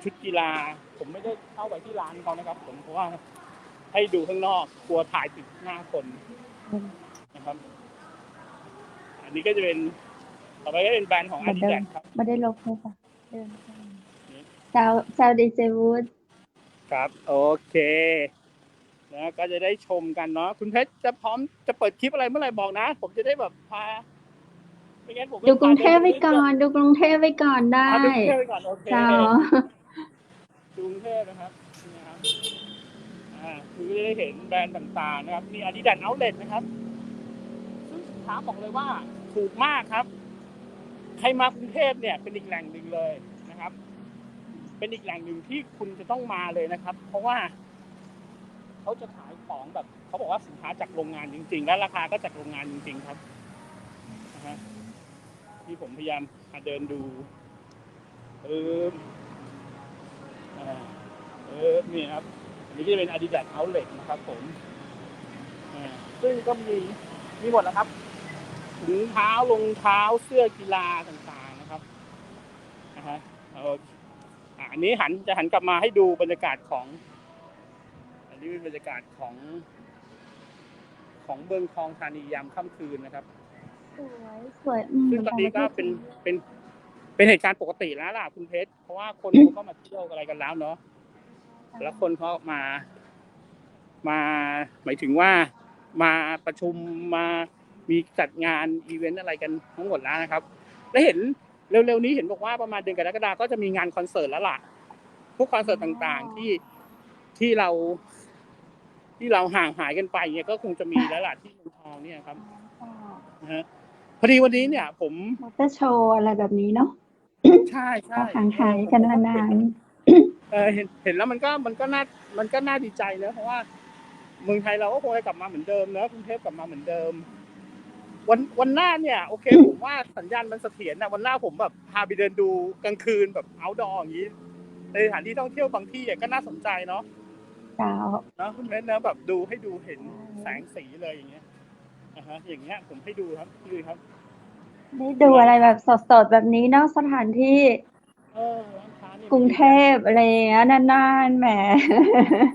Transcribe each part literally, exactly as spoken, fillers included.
ชุดกีฬา ผมไม่ได้เข้าไปที่ร้านเขานะครับผม เพราะว่าให้ดูข้างนอก กลัวถ่ายติดหน้าคน อืม นะครับ อันนี้ก็จะเป็น ต่อไปก็เป็นแบรนด์ของ Adidas ครับ บ่ได้ลบใช่ปะ เดินเข้ามา นี่ เจ้า เจ้าดีเจวุฒิ ครับ โอเค นะ ก็จะได้ชมกันเนาะ คุณเพชรจะพร้อม จะเปิดคลิปอะไรเมื่อไหร่บอกนะ ผมจะได้แบบพา ไม่งั้นผมก็ ดูกรุงเทพฯ พาเดินไปเรื่อยๆ ไว้ก่อน ดูกรุงเทพฯ ไว้ก่อนได้ อ่ะ ดูกรุงเทพฯ ไว้ก่อน โอเค เจ้า กรุงเทพฯ นะครับ นี่นะครับ อ่า คุณก็จะได้เห็นแบรนด์ต่างๆ นะครับ มี Adidas Outlet นะครับ ซึ่งสินค้าบอกเลยว่าถูกมากครับ ใครมากรุงเทพฯ เนี่ยเป็นอีกแหล่งหนึ่งเลยนะครับ เป็นอีกแหล่งหนึ่งที่คุณจะต้องมาเลยนะครับ เพราะว่าเขาจะขายของแบบ เขาบอกว่าสินค้าจากโรงงานจริงๆ และราคาก็จากโรงงานจริงๆ ครับ นะฮะ นี่ผมพยายามมาเดินดู ปึ๊บ อ่า ปึ๊บ นี่ครับ อันนี้ก็จะเป็น Adidas Outlet นะครับผม อ่า ซึ่งก็มี มีหมดแล้วครับ ถุงเท้า รองเท้า เสื้อกีฬาต่างๆ นะครับ นะฮะ โอเค อ่ะ อันนี้หัน จะหันกลับมาให้ดูบรรยากาศของ อันนี้เป็นบรรยากาศของ ของเมืองทองธานียามค่ำคืนนะครับ สวย สวย อืม ซึ่งตอนนี้ก็เป็น เป็น เป็นเหตุการณ์ปกติแล้วล่ะคุณเพชร เพราะว่าคนเขาก็มาเที่ยวอะไรกันแล้วเนาะ ค่ะ แล้วคนเขามา มา หมายถึงว่ามาประชุม มา มีจัดงานอีเวนต์อะไรกันทั้งหมดแล้วนะครับ และเห็นเร็วๆ นี้เห็นบอกว่าประมาณเดือนกรกฎาก็จะมีงานคอนเสิร์ตแล้วล่ะ พวกคอนเสิร์ตต่างๆ อ๋อ ที่ ที่เรา ที่เราห่างหายกันไปเนี่ย ก็คงจะมีแล้วล่ะที่เมืองทองเนี่ยครับ อ๋อ ค่ะ นะฮะ พอดีวันนี้เนี่ยผม มอเตอร์โชว์อะไรแบบนี้เนาะ ใช่ ใช่ ก็ห่างหายกันมานาน เออ เห็น เห็นแล้วมันก็ มันก็น่า มันก็น่าดีใจเนอะ เพราะว่าเมืองไทยเราก็คงจะกลับมาเหมือนเดิมเนอะ กรุงเทพฯ กลับมาเหมือนเดิม วัน วันหน้าเนี่ย โอเค ผมว่าสัญญาณมันเสถียรนะ วันหน้าผมแบบพาไปเดินดูกลางคืนแบบ outdoor อย่างนี้ ในสถานที่ท่องเที่ยวบางที่อะก็น่าสนใจเนาะ เจ้า เนอะ คุณเพชรเนอะ แบบดู ให้ดูเห็น ใช่ แสงสีเลยอย่างเงี้ย อ่าฮะ อย่างเงี้ย ผมให้ดูครับ ดูครับ ได้ดูอะไรแบบสดๆ แบบนี้นอกสถานที่ เออ ร้านค้านี่ กรุงเทพฯ อะไรอย่างเงี้ย นานๆ แหม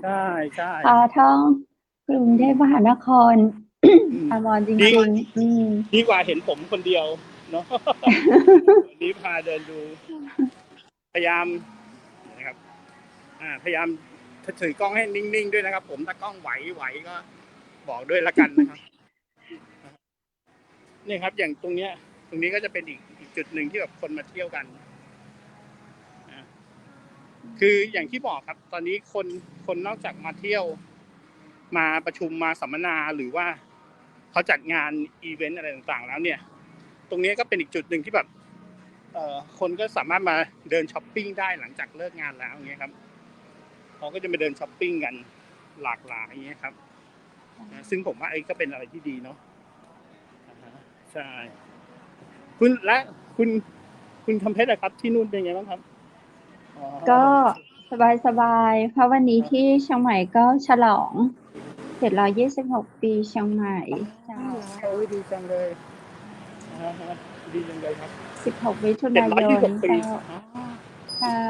ใช่ ใช่ พาท่องกรุงเทพมหานคร อืม อมรจริงๆ ดีกว่า อืม ดีกว่าเห็นผมคนเดียวเนาะ วันนี้พาเดินดู พยายามนะครับ อ่า พยายามถือกล้องให้นิ่งๆ ด้วยนะครับผม ถ้ากล้องไหวๆ ก็บอกด้วยละกันนะครับ นี่ครับ อย่างตรงเนี้ย ตรงนี้ก็จะเป็นอีก อีกจุดหนึ่งที่แบบคนมาเที่ยวกันนะ คืออย่างที่บอกครับ ตอนนี้คน คนนอกจากมาเที่ยว มาประชุม มาสัมมนา หรือว่าเขาจัดงานอีเวนต์อะไรต่างๆ แล้วเนี่ย ตรงนี้ก็เป็นอีกจุดหนึ่งที่แบบ เอ่อ คนก็สามารถมาเดินช็อปปิ้งได้หลังจากเลิกงานแล้วเงี้ยครับ เขาก็จะมาเดินช็อปปิ้งกันหลากหลายเงี้ยครับ นะ ซึ่งผมว่าไอ้ก็เป็นอะไรที่ดีเนาะ อ่าฮะ ใช่ คุณ และคุณ คุณคำเพชรอะครับ ที่นู่นเป็นไงบ้างครับ อ๋อ ก็สบายๆ เพราะวันนี้ที่เชียงใหม่ก็ฉลอง เจ็ดร้อยยี่สิบหก ปีเชียงใหม่ เจ้า โอ้ย ดีจังเลย อ่าฮะ ดีจังเลยครับ สิบหก มิถุนายน เจ็ดร้อยยี่สิบหก ปี เจ้า อ๋อ ใช่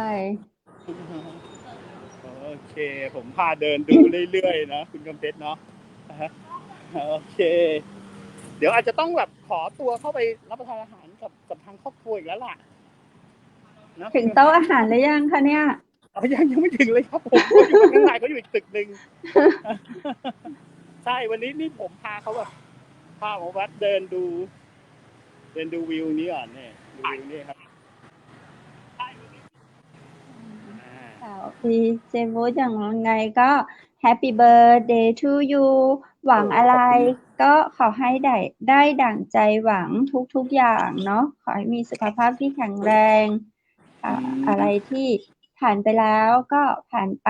โอเค ผมพาเดินดูเรื่อยๆ นะ คุณคำเพชรเนาะ อ่าฮะ โอเค เดี๋ยวอาจจะต้องแบบขอตัวเข้าไปรับประทานอาหารกับ กับทางครอบครัวอีกแล้วล่ะ นะ ถึงโต๊ะอาหารหรือยังคะเนี่ย อ๋อ ยัง ยังไม่ถึงเลยครับผม เขาอยู่ข้างใน เขาอยู่อีกตึกหนึ่ง ใช่ วันนี้นี่ผมพาเขาแบบ พาผมแวะเดินดู เดินดูวิวนี้ก่อน นี่ ดูวิวนี่ครับ อ่า ค่ะ ดีเจวุฒิ อย่างไงก็ Happy birthday to you หวังอะไร โอ้ ขอบคุณ ก็ขอให้ได้ ได้ดั่งใจหวังทุกๆ อย่างเนาะ ขอให้มีสุขภาพที่แข็งแรง อ่า อืม อะไรที่ผ่านไปแล้วก็ผ่านไป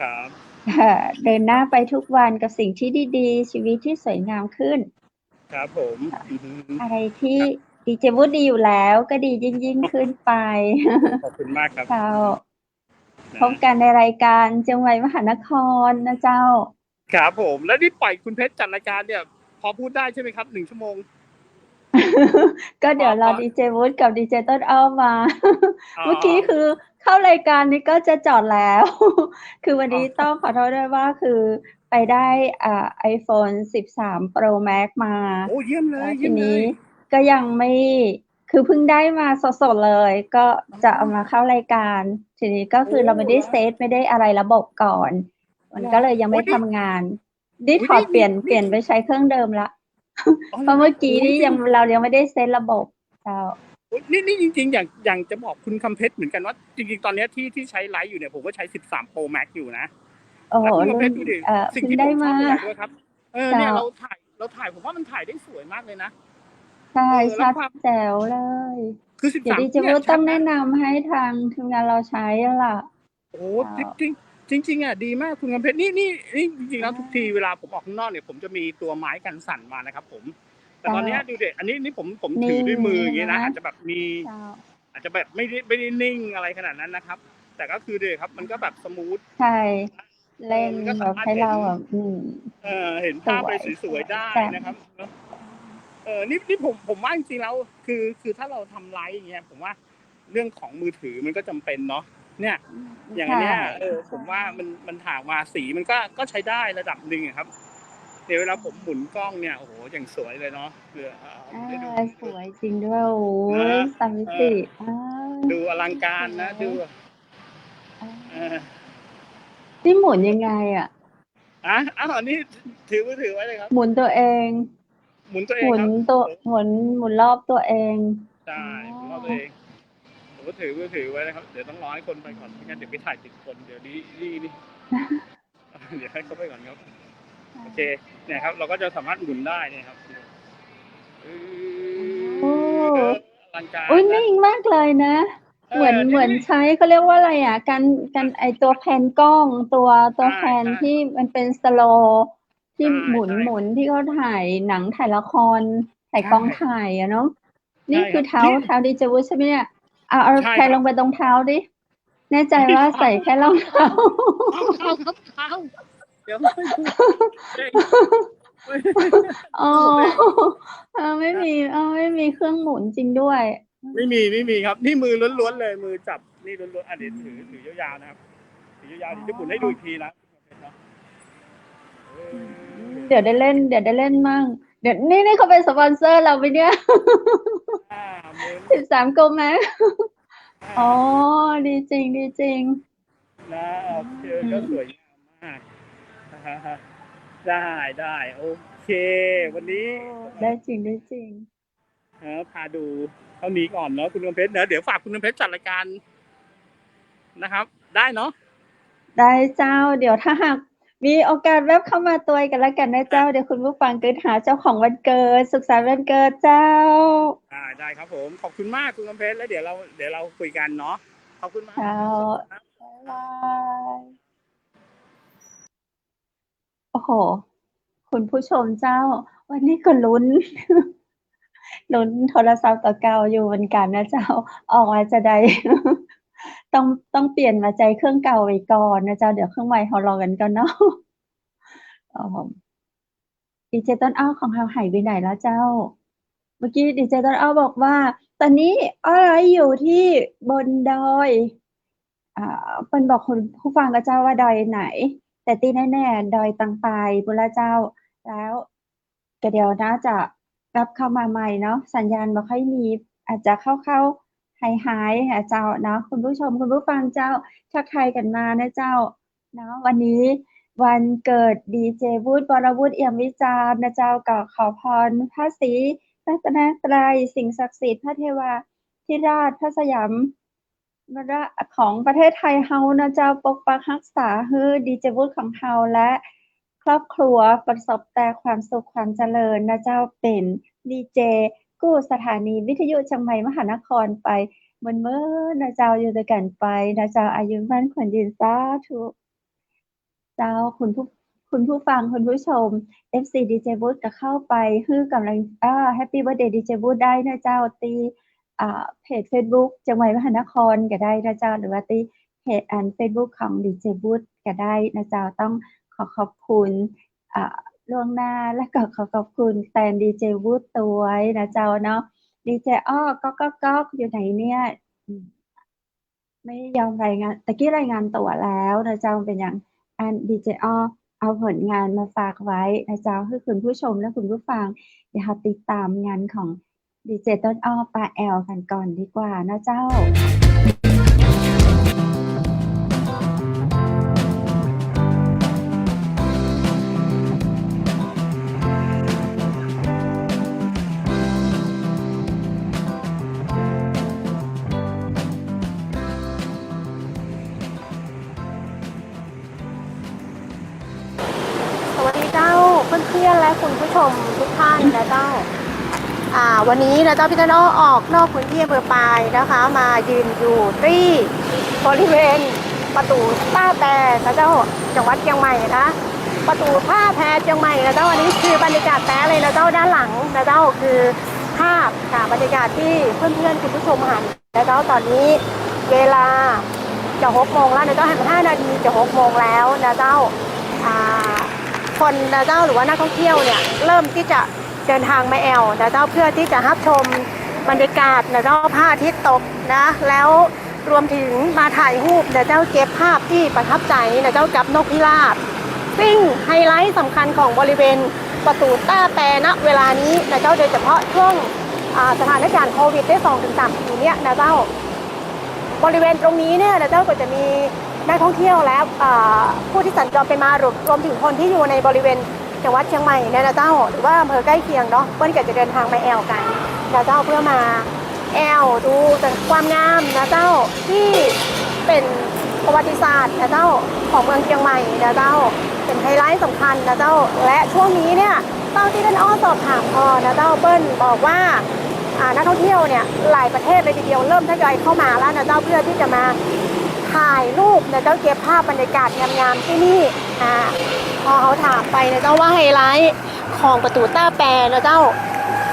ครับ เอ่อ เดินหน้าไปทุกวันกับสิ่งที่ดีๆ ชีวิตที่สวยงามขึ้น ครับผม ค่ะ อือฮึ อะไรที่ ครับ ดีเจวุฒิดีอยู่แล้วก็ดียิ่งๆ ขึ้นไป ขอบคุณมากครับ เจ้า นะ พบกันในรายการเจียงใหม่มหานครนะเจ้า ครับผม แล้วนี่ปล่อยคุณเพชรจัดรายการเนี่ย พอพูดได้ใช่ไหมครับ หนึ่งชั่วโมง ก็เดี๋ยวรอ พอ ดีเจวุฒิกับดีเจต้นอ้อมา อ๋อ เมื่อกี้คือ เข้ารายการนี้ก็จะจอดแล้ว คือวันนี้ อ๋อ ต้องขอโทษด้วยว่าคือไปได้ อ่า ไอโฟนสิบสาม Pro Max มา โอ้ เยี่ยมเลย แล้วทีนี้ เยี่ยมเลย ก็ยังไม่ คือเพิ่งได้มาสดๆเลย ก็จะเอามาเข้ารายการ ทีนี้ก็คือ โอ้ เราไม่ได้ แล้ว เซต ไม่ได้อะไรระบบก่อน มันก็เลยยังไม่ โอ้ นี่ ทำงาน นี่ อุ๊ย ถอด นี่ เปลี่ยน นี่ เปลี่ยนไปใช้เครื่องเดิมละ อ๋อ เพราะเมื่อกี้ เหรอ นี่ยัง อุ๊ย เรายังไม่ได้เซตระบบ เจ้า อุ๊ย นี่ นี่จริงๆ อยาก อยากจะบอกคุณคำเพชรเหมือนกันว่า จริงๆ ตอนเนี้ยที่ ที่ใช้ไลฟ์อยู่เนี่ย ผมก็ใช้สิบสาม Pro Max อยู่นะ โอ้โห แล้วคุณคำเพชร รุ่น ดูดิ เอ่อ สิ่งที่ผมชอบ เพิ่งได้มา อย่างด้วยครับ เออ เนี่ย เจ้า เราถ่าย เราถ่าย ผมว่ามันถ่ายได้สวยมากเลยนะ ใช่ เออ แล้วความ ชัดแจ๋วเลย คือ สิบสาม เดี๋ยวดีเจ เนี่ย วุฒิ ชัดนะ ต้องแนะนำให้ทางทีมงานเราใช้แล้วล่ะ โอ้ เจ้า จริงๆ จริงๆ อ่ะ ดีมากคุณคำเพชร นี่ นี่ นี่จริงๆ แล้ว อ่า ทุกทีเวลาผมออกข้างนอกเนี่ย ผมจะมีตัวไม้กันสั่นมานะครับผม แต่ตอนเนี้ย เจ้า ดูดิ อันนี้ นี่ผม ผมถือด้วยมืออย่างงี้นะ นี่นะ อาจจะแบบมี เจ้า อาจจะแบบไม่ได้ ไม่ได้นิ่งอะไรขนาดนั้นนะครับ แต่ก็คือดีครับ มันก็แบบสมูท ใช่ เออ เล่น มันก็สามารถ แบบให้เรา เห็น แบบ อืม เออ เห็นภาพอะไร สวย สวยๆ ได้ เจ้า นะครับ เนอะ เออ นี่ นี่ผม ผมว่าจริงๆ แล้ว คือ คือถ้าเราทำไลฟ์อย่างเงี้ย ผมว่า เรื่องของมือถือมันก็จำเป็นเนาะ เนี่ย อืม อย่างอันเนี้ย ใช่ เออ ใช่ ผมว่ามัน มันถ่ายมาสีมันก็ ก็ใช้ได้ระดับหนึ่งอะครับ เนี่ยเวลาผมหมุนกล้องเนี่ย โอ้โห อย่างสวยเลยเนาะ เออ เอา อ่า ให้ดู สวยจริงด้วย โอ้ย นะ สามมิติ เออ อ่า ดูอลังการนะ สวย ดู อ่า เออ นี่หมุนยังไงอะ อ่ะ อ้าว อันนี้ถือมือถือไว้เลยครับ หมุนตัวเอง หมุนตัวเองครับ หมุนตัว หมุน หมุนรอบตัวเอง ใช่ อ๋อ หมุนรอบตัวเอง ผมก็ถือมือถือไว้นะครับ เดี๋ยวต้องรอให้คนไปก่อน ไม่งั้นเดี๋ยวไปถ่ายติดคน เดี๋ยวนี้ นี่ นี่ เดี๋ยวให้เขาไปก่อนครับ ค่ะ โอเค เนี่ยครับ เราก็จะสามารถหมุนได้เนี่ยครับ โอ้ เออ อลังการ อุ๊ย นะ นิ่งมากเลยนะ เออ เหมือน เนี่ย เหมือนใช้ เขาเรียกว่าอะไรอะ การ การ ไอ้ตัวแพนกล้อง ตัว ตัว อ่า แพน ใช่ ที่มันเป็นสโลว์ ที่ ใช่ หมุน ใช่ หมุน ที่เขาถ่ายหนัง ถ่ายละคร ถ่าย ใช่ กองถ่ายอะเนาะ ใช่ นี่คือ ครับ เท้า นี่ เท้าดีเจวุฒิใช่ไหมเนี่ย เอา เอา ใช่ แพน ครับ ลงไปตรงเท้าดิ แน่ใจว่าใส่แค่รองเท้า เท้า เท้าครับ เท้า เดี๋ยว อ๋อ เออ ไม่มี เออ ไม่มีเครื่องหมุนจริงด้วย ไม่มี ไม่มีครับ นี่มือล้วนๆ เลย มือจับนี่ล้วนๆ อ่ะ เดี๋ยวถือ ถือยาวๆ นะครับ ถือยาวๆ เดี๋ยวจะหมุนให้ดูอีกทีนะ เดี๋ยวได้เล่น เดี๋ยวได้เล่นมั่ง เดี๋ยว นี่ นี่เขาเป็นสปอนเซอร์เราไหมเนี่ย อ่า หมุน สิบสาม Pro Max อ่า อ๋อ ดีจริง ดีจริง นะ โอเค อืม ก็สวยงามมาก ได้ ได้ โอเค วันนี้ โอ้ ได้จริง ได้จริง เออ พาดูเท่านี้ก่อนเนาะ คุณคำเพชรเนอะ เดี๋ยวฝากคุณคำเพชรจัดรายการนะครับ ได้เนาะ ได้เจ้า เดี๋ยวถ้าหากมีโอกาสแวบเข้ามาตวยกันแล้วกันนะเจ้า ครับ เดี๋ยวคุณผู้ฟังกึ๊ดหาเจ้าของวันเกิด สุขสันต์วันเกิดเจ้า ได้ ได้ครับผม ขอบคุณมากคุณคำเพชร แล้วเดี๋ยวเรา เดี๋ยวเราคุยกันเนาะ ขอบคุณมาก เจ้า บ๊ายบาย โอ้โห คุณผู้ชมเจ้า วันนี้ก็ลุ้น ลุ้นโทรศัพท์ตั๋วเก่าอยู่เหมือนกั๋นนะเจ้า ออกมาจะใด ต้อง ต้องเปลี่ยนมาใจ๊เครื่องเก่าไปก่อนนะเจ้า เดี๋ยวเครื่องใหม่เฮารอกั๋นก่อนเนาะ เอ่อ ดีเจต้นอ้อของเฮาหายไปไหนแล้วเจ้า เมื่อกี้ดีเจต้นอ้อบอกว่า ต๋อนนี้อ้อไลฟ์อยู่ตี้บนดอย อ่า เปิ้นบอกคุณผู้ฟังก็เจ้าว่าดอยไหน แต่ตี้แน่ๆ ดอยตังปายปู้นละเจ้า แล้วก็เดี๋ยวน่าจะกลับเข้ามาใหม่เนาะ สัญญาณบ่ค่อยมี อาจจะเข้าๆ หายๆ อ่ะเจ้าเนาะ คุณผู้ชม คุณผู้ฟังเจ้า ทักทายกั๋นมานะเจ้า เนาะ วันนี้วันเกิดดีเจวุฒิ วรวุฒิ เอี่ยมวิจารณ์นะเจ้า ก็ขอพรพระศรีรัตนตรัย สิ่งศักดิ์สิทธิ์ พระเทวาธิราช พระสยาม ของประเทศไทยเฮานะเจ้า ปกปักฮักษาหื้อดีเจวุฒิของเฮาและครอบครัวประสบแต่ความสุขความเจริญนะเจ้า เป๋นดีเจกู้สถานีวิทยุเจียงใหม่มหานครไปเมินๆ นะเจ้า อยู่ตวยกั๋นไปนะเจ้า อายุมั่นขวัญยืน สาธุ เจ้า คุณผู้ คุณผู้ฟัง คุณผู้ชม เอฟซี ดีเจวุฒิก็เข้าไปหื้อก๋ำลัง เอ่อ Happy Birthday ดีเจวุฒิได้นะเจ้า ตี้ อ่า เพจเฟซบุ๊กเจียงใหม่มหานครก็ได้นะเจ้า หรือว่าตี้เพจอันเฟซบุ๊กของดีเจวุฒิก็ได้นะเจ้า ต้องขอขอบคุณ อ่า ล่วงหน้า และก็ขอขอบคุณแตนดีเจวุฒิตวยนะเจ้าเนาะ ดีเจอ้อ ก๊อกก๊อกก๊อก อยู่ไหนเนี่ย อืม ไม่ยอมรายงาน ตะกี้รายงานตั๋วแล้วนะเจ้า เป๋นอย่างอั้น ดีเจอ้อเอาผลงานมาฝากไว้นะเจ้า หื้อคุณผู้ชมและคุณผู้ฟัง เดี๋ยวเฮาติดต๋ามงานของดีเจต้นอ้อปาแอลกั๋นก่อนดีกว่านะเจ้า สวัสดีเจ้า เปื้อนๆ และคุณผู้ชมทุกท่านนะเจ้า อ่า วันนี้นะเจ้า พี่ต้นอ้อออกนอกพื้นที่อำเภอปายนะคะ มายืนอยู่ตี้บริเวณประตู๋ต้าแปนะเจ้า จังหวัดเจียงใหม่นะ ประตู๋ต้าแปเจียงใหม่นะเจ้า อันนี้คือบรรยากาศแต๊เลยนะเจ้า ด้านหลังนะเจ้า คือภาพ อ่า บรรยากาศตี้เปื้อนๆ คุณผู้ชมหัน นะเจ้า ต๋อนนี้เวลาจะหกโมงแล้วนะเจ้า หันห้านาทีจะหกโมงแล้วนะเจ้า อ่า คนนะเจ้า หรือว่านักท่องเที่ยวเนี่ย เริ่มตี้จะเดินทางมาแอ่วนะเจ้า เพื่อตี้จะฮับชมบรรยากาศนะเจ้า พระอาทิตย์ตกนะ แล้วรวมถึงมาถ่ายรูปนะเจ้า เก็บภาพตี้ประทับใจ๋นะเจ้า กับนกพิราบ ซึ่งไฮไลต์สำคัญของบริเวณประตู๋ต้าแป ณ เวลานี้นะเจ้า โดยเฉพาะช่วง อ่า สถานการณ์โควิดได้สองถึงสามปี๋เนี่ยนะเจ้า บริเวณตรงนี้เนี่ยนะเจ้า ก็จะมีนักท่องเที่ยวและ อ่า ผู้ที่สัญจรไปมา รวม รวมถึงคนที่อยู่ในบริเวณจังหวัดเจียงใหม่เนี่ยนะเจ้า หรือว่าอำเภอใกล้เคียงเนาะ เปิ้นก็จะเดินทางมาแอ่วกั๋นนะเจ้า เพื่อมา แอ่วดูความงามนะเจ้า ตี้เป๋นประวัติศาสตร์นะเจ้า ของเมืองเจียงใหม่นะเจ้า เป๋นไฮไลต์สำคัญนะเจ้า และช่วงนี้เนี่ย เต้าตี้ต้นอ้อสอบถามผ่อนะเจ้า เปิ้นบอกว่า อ่า นักท่องเที่ยวเนี่ย หลายประเทศเลยทีเดียว เริ่มทยอยเข้ามาแล้วนะเจ้า เพื่อตี้จะมาถ่ายรูปนะเจ้า เก็บภาพบรรยากาศงามๆ ตี้นี่ อ่า พอเฮาถามไปนะเจ้า ว่าไฮไลต์ ของประตู๋ต้าแปนะเจ้า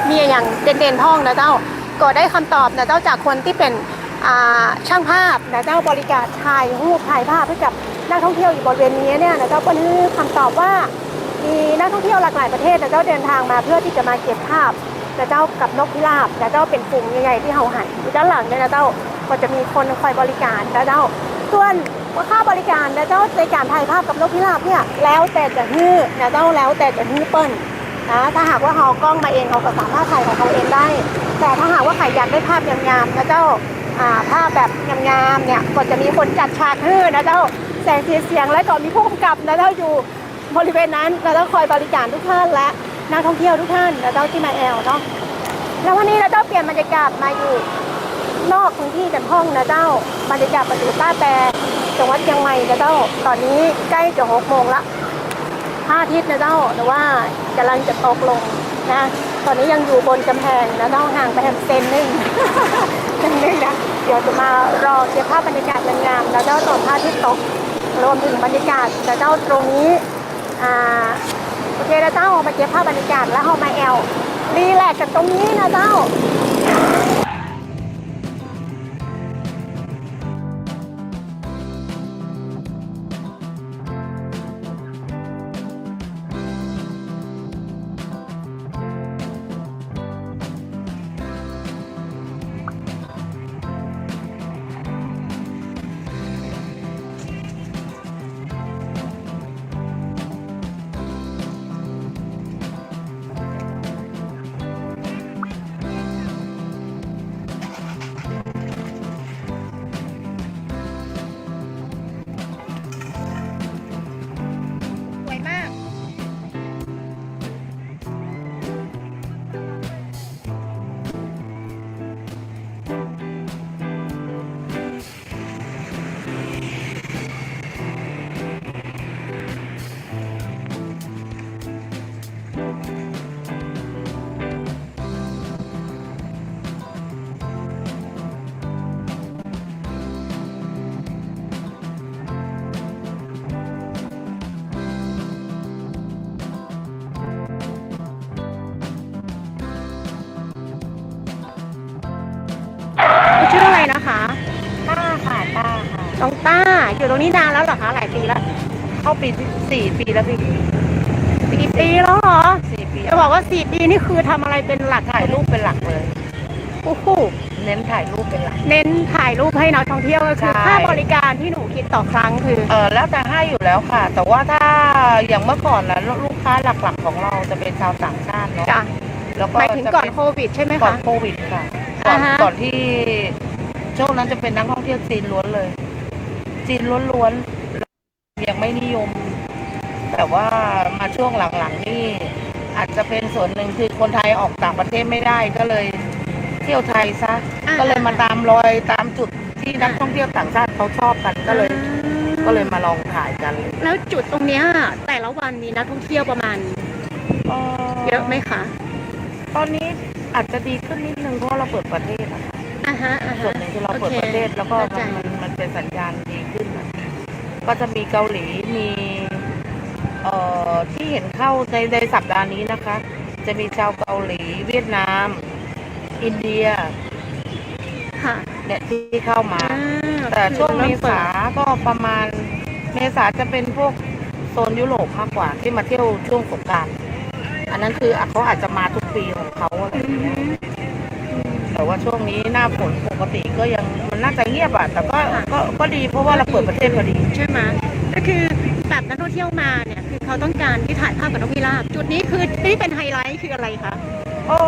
มีอะหยังเด่นๆ พ่องนะเจ้า ก็ได้คำตอบนะเจ้า จากคนตี้เป๋น อ่า ช่างภาพนะเจ้า บริการถ่ายรูปถ่ายภาพหื้อกับนักท่องเที่ยวอยู่บริเวณนี้เนี่ยนะเจ้า เปิ้นหื้อคำตอบว่า มีนักท่องเที่ยวหลากหลายประเทศนะเจ้า เดินทางมาเพื่อตี้จะมาเก็บภาพนะเจ้า กับนกพิราบนะเจ้า เป๋นฝูงใหญ่ๆ ตี้เฮาหันอยู่ด้านหลังเนี่ยนะเจ้า ก็จะมีคนคอยบริการนะเจ้า ส่วน ว่าค่าบริการนะเจ้า ในก๋านถ่ายภาพกับนกพิราบเนี่ย แล้วแต่จะหื้อนะเจ้า แล้วแต่จะหื้อเปิ้นนะ ถ้าหากว่าเฮาเอากล้องมาเอง เฮาก็สามารถถ่ายของเฮาเองได้ แต่ถ้าหากว่าใผอยากได้ภาพงามๆ นะเจ้า อ่า ภาพแบบงามๆ เนี่ย ก็จะมีคนจัดฉากหื้อนะเจ้า แสงสีเสียง และก็มีผู้กำกับนะเจ้า อยู่ บริเวณนั้น แล้วก็คอยบริการทุกท่านและนักท่องเที่ยวทุกท่านนะเจ้าตี้มาแอ่วเนาะ แล้ววันนี้นะเจ้าเปลี่ยนบรรยากาศมาอยู่นอกพื้นที่กั๋นพ่องนะเจ้า บรรยากาศประตู๋ต้าแป จังหวัดเจียงใหม่นะเจ้า ต๋อนนี้ใก้จะหกโมงละ พระอาทิตย์นะเจ้า แต่ว่าก่ำลังจะตกลงนะ ต๋อนนี้ยังอยู่บนก๋ำแพงนะเจ้า ห่างไปแหมเซนนึ่ง เซนนึ่งนะ เดี๋ยวจะมารอเก็บภาพบรรยากาศงามๆ นะเจ้า ต๋อนพระอาทิตย์ตก รวมถึงบรรยากาศนะเจ้าตรงนี้ อ่า โอเคนะเจ้า มาเก็บภาพบรรยากาศแล้วเฮามาแอ่วรีแลกซ์กั๋นตรงนี้นะเจ้า สวยมาก ชื่ออะไรนะคะ ต้าค่ะ ต้าค่ะ น้องต้า อยู่ตรงนี้นานแล้วเหรอคะ หลายปีแล้ว เข้าปีสี่ปีแล้วพี่ สี่ปีแล้วเหรอ สี่ปี จะบอกว่าสี่ปีนี่คือทำอะไรเป็นหลัก ถ่ายรูปเป็นหลักเลย โอ้โห เน้นถ่ายรูปเป็นหลัก เน้นถ่ายรูปให้นักท่องเที่ยว ก็คือ ใช่ ค่าบริการที่หนูคิดต่อครั้งคือ เอ่อ แล้วแต่ให้อยู่แล้วค่ะ แต่ว่าถ้าอย่างเมื่อก่อนนะ ลูก ลูกค้าหลักๆของเราจะเป็นชาวต่างชาติเนาะ จ้ะ แล้วก็ หมายถึงก่อน จะเป็น โควิดใช่ไหมคะ ก่อนโควิดค่ะ ก่อน อ่าฮะ ก่อนที่ ช่วงนั้นจะเป็นนักท่องเที่ยวจีนล้วนเลย จีนล้วนๆ ยังไม่นิยม แต่ว่ามาช่วงหลังๆนี่ อาจจะเป็นส่วนหนึ่งคือคนไทยออกต่างประเทศไม่ได้ ก็เลยเที่ยวไทยซะ อ่า ก็เลยมาตามรอยตามจุดที่นักท่องเที่ยวต่างชาติเขาชอบกัน ก็เลย อ่า ก็เลยมาลองถ่ายกัน แล้วจุดตรงเนี้ยแต่ละวันมีนักท่องเที่ยวประมาณ เอ่อ เยอะไหมคะ ตอนนี้อาจจะดีขึ้นนิดนึง เพราะว่าเราเปิดประเทศอะค่ะ อ่าฮะ อ่าฮะ ส่วนหนึ่งคือเราเปิดประเทศ โอเค แล้วก็ เข้าใจ มัน มันเป็นสัญญาณดีขึ้นอะ ก็จะมีเกาหลี มี เอ่อ ที่เห็นเข้าใน ในสัปดาห์นี้นะคะ จะมีชาวเกาหลี เวียดนาม อินเดีย ค่ะ เนี่ยที่เข้ามา อ่า แต่ช่วงเมษาก็ประมาณ เมษาจะเป็นพวกโซนยุโรปมากกว่าที่มาเที่ยวช่วงสงกรานต์ อันนั้นคือเขาอาจจะมาทุกปีของเขาอะไรอย่างเงี้ย อือฮึ แต่ว่าช่วงนี้หน้าฝนปกติก็ยัง มันน่าจะเงียบอะ แต่ก็ ค่ะ ก็ ก็ดี เพราะว่าเราเปิดประเทศพอดี ใช่ไหม ก็คือแบบนักท่องเที่ยวมาเนี่ย คือเขาต้องการที่ถ่ายภาพกับนกพิราบ จุดนี้คือที่เป็นไฮไลท์คืออะไรคะ เอ่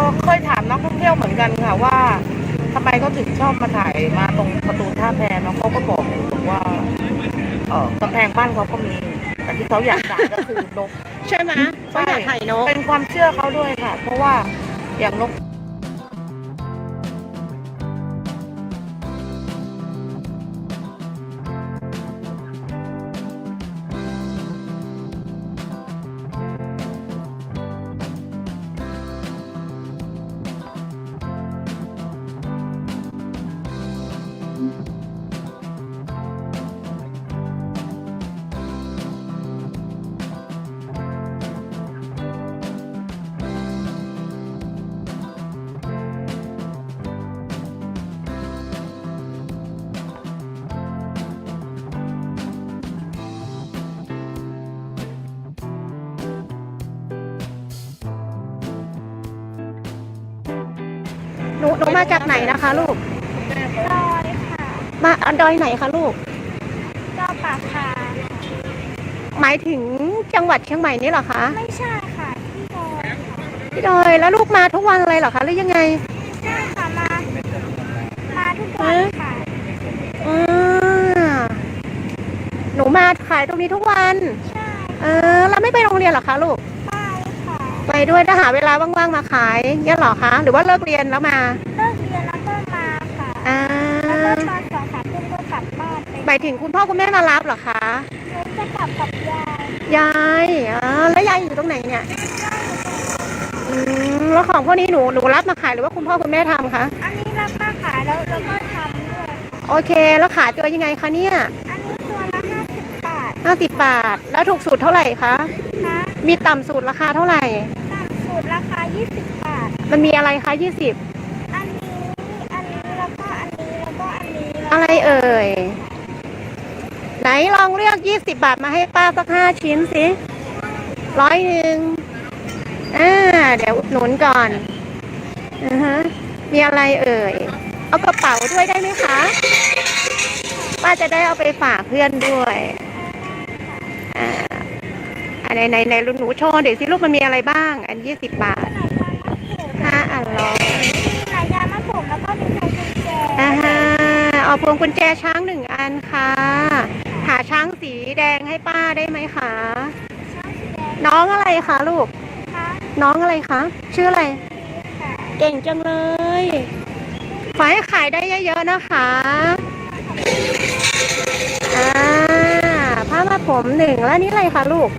อ เคยถามนักท่องเที่ยวเหมือนกันค่ะว่าทำไมเขาถึงชอบมาถ่ายมาตรงประตูท่าแพเนาะ เขาก็บอกว่า เอ่อ กำแพงบ้านเขาก็มี แต่ที่เขาอยากถ่ายก็คือนก ใช่ไหม ใช่ เขาอยากถ่ายนก เป็นความเชื่อเขาด้วยค่ะ เพราะว่าอย่างนก หนู หนูมาจากไหนนะคะลูก ดอยค่ะ มา อ่ะ ดอยไหนคะลูก ดอยป่าคา หมายถึงจังหวัดเชียงใหม่นี่เหรอคะ ไม่ใช่ค่ะ ที่ดอยค่ะ ที่ดอย แล้วลูกมาทุกวันเลยเหรอคะ หรือยังไง ใช่ค่ะ มา มาทุกวันค่ะ ฮะ อ่า หนูมาขายตรงนี้ทุกวัน ใช่ เออ แล้วไม่ไปโรงเรียนเหรอคะลูก ไปค่ะ ไปด้วย ถ้าหาเวลาว่างๆมาขายเนี่ยเหรอคะ หรือว่าเลิกเรียนแล้วมา เลิกเรียนแล้วก็มาค่ะ อ่า แล้วก็ตอนสองสามทุ่มก็กลับบ้านไป หมายถึงคุณพ่อคุณแม่มารับเหรอคะ หนูจะกลับกับยาย ยาย อ๋อ แล้วยายอยู่ตรงไหนเนี่ย อืม แล้วของพวกนี้หนู หนูรับมาขายหรือว่าคุณพ่อคุณแม่ทำคะ อันนี้รับมาขายแล้ว แล้วก็ทำด้วย โอเค แล้วขายตัวยังไงคะเนี่ย อันนี้ตัวละห้าสิบบาท ห้าสิบบาท แล้วถูกสุดเท่าไหร่คะ คะ มีต่ำสุดราคาเท่าไหร่ ต่ำสุดราคายี่สิบบาท มันมีอะไรคะ ยี่สิบ อันนี้ อันนี้ แล้วก็อันนี้ แล้วก็อันนี้ อะไรเอ่ย ไหนลองเลือกยี่สิบบาทมาให้ป้าสักห้าชิ้นสิ ร้อยหนึ่ง อ่า เดี๋ยวอุดหนุนก่อน อือฮะ มีอะไรเอ่ย เอากระเป๋าด้วยได้ไหมคะ ป้าจะได้เอาไปฝากเพื่อนด้วย อ่า อ่ะ ไหน ไหน ไหน หนูโชว์เดี๋ยวสิลูก มันมีอะไรบ้าง อันยี่สิบบาท ห้าอันร้อย มีหลายอย่างนะผม แล้วก็มีพวงกุญแจ อ่าฮะ เอาพวงกุญแจช้างหนึ่งอันค่ะ หาช้างสีแดงให้ป้าได้ไหมคะ ช้างสีแดง น้องอะไรคะลูก คะ น้องอะไรคะ ชื่ออะไร ค่ะ เก่งจังเลย ขอให้ขายได้เยอะๆนะคะ อ่า ผ้ามัดผมหนึ่ง แล้วนี่อะไรคะลูก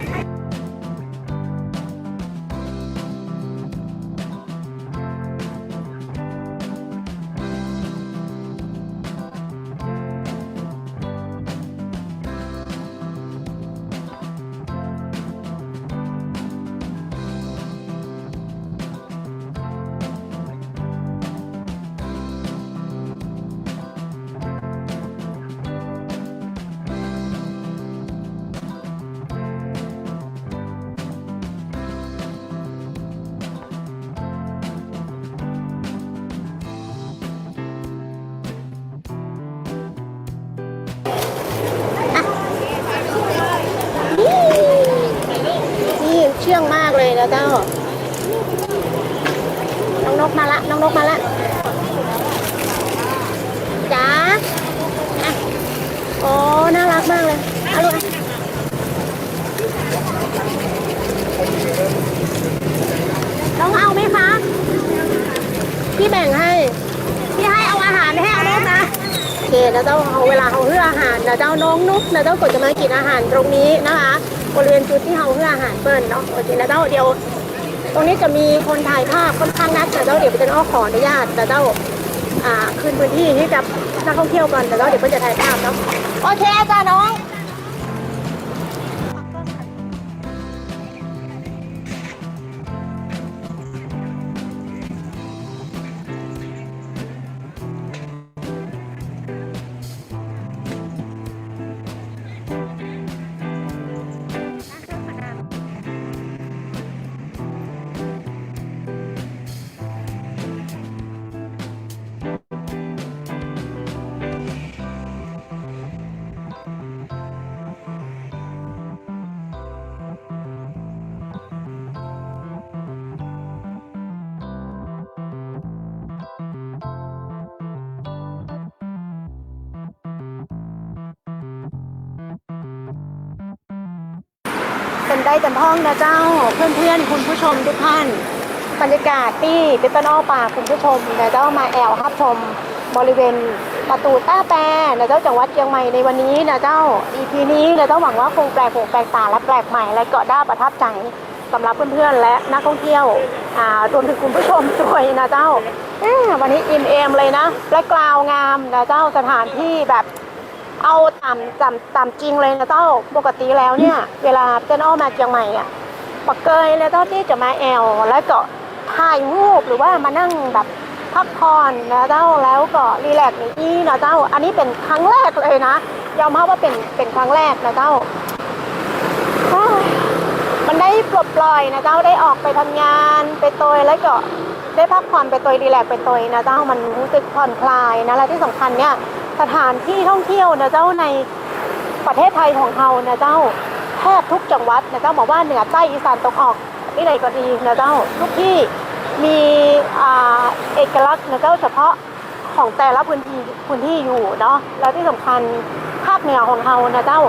เจ้า น้องนกมาละ น้องนกมาละ จ๋า อ่ะ โอ้ น่ารักมากเลย เอาลูก น้องเอาไหมคะ พี่แบ่งให้ พี่ให้เอาอาหารแห้งนกนะ โอเคนะเจ้า เอาเวลาเฮาหื้ออาหารนะเจ้า น้องนกนะเจ้า ก็จะมากิ๋นอาหารตรงนี้นะคะ บริเวณจุดตี้เฮาหื้ออาหารเปิ้นเนาะ โอเคนะเจ้า เดี๋ยว ตรงนี้จะมีคนถ่ายภาพค่อนข้างนักนะเจ้า เดี๋ยวเปิ้นจะอ้อขออนุญาตนะเจ้า อ่า ขึ้นพื้นที่ให้กับนักท่องเที่ยวก่อนนะเจ้า เดี๋ยวเปิ้นจะถ่ายภาพเนาะ โอเคจ้าน้อง เป๋นใดจันทองนะเจ้า เพื่อนๆ คุณผู้ชมทุกท่าน บรรยากาศตี้ปิ๊บเปิ้ลอ้อปาคุณผู้ชมนะเจ้า มาแอ่วฮับชมบริเวณประตู๋ต้าแปนะเจ้า จังหวัดเจียงใหม่ในวันนี้นะเจ้า อีพีนี้นะเจ้า หวังว่าคงแปลกหูแปลกต๋าและแปลกใหม่ และก็น่าประทับใจ สำหรับเพื่อนๆ และนักท่องเที่ยว อ่า รวมถึงคุณผู้ชมด้วยนะเจ้า เอ้อ วันนี้อิ่มเอมเลยนะ แบ็คกราวด์งามนะเจ้า สถานที่แบบ เอาต๋าม ต๋าม ต๋ามจริงเลยนะเจ้า ปกติแล้วเนี่ย เวลาเปิ้ลอ้อมาเจียงใหม่อะ บ่เกยเลยเจ้าตี้จะมาแอ่ว แล้วก็ถ่ายรูป หรือว่ามานั่งแบบพักผ่อนนะเจ้า แล้วก็รีแลกซ์ในอี้นะเจ้า อันนี้เป๋นครั้งแรกเลยนะ ยอมฮับว่าเป๋น เป๋นครั้งแรกนะเจ้า มันได้ปลดปล่อยนะเจ้า ได้ออกไปทำงานไปโตย แล้วก็ได้พักผ่อนไปโตย รีแลกซ์ไปโตยนะเจ้า มันรู้สึกผ่อนคลายนะ และตี้สำคัญเนี่ย สถานที่ท่องเที่ยวนะเจ้า ในประเทศไทยของเฮานะเจ้า แทบทุกจังหวัดนะเจ้า บ่ว่าเหนือใต้อีสานตะวันออก ตี้ใดก็ดีนะเจ้า ทุกตี้มี อ่า เอกลักษณ์นะเจ้า เฉพาะ ของแต่ละพื้นตี้ พื้นตี้อยู่เนาะ แล้วตี้สำคัญภาคเหนือของเฮานะเจ้า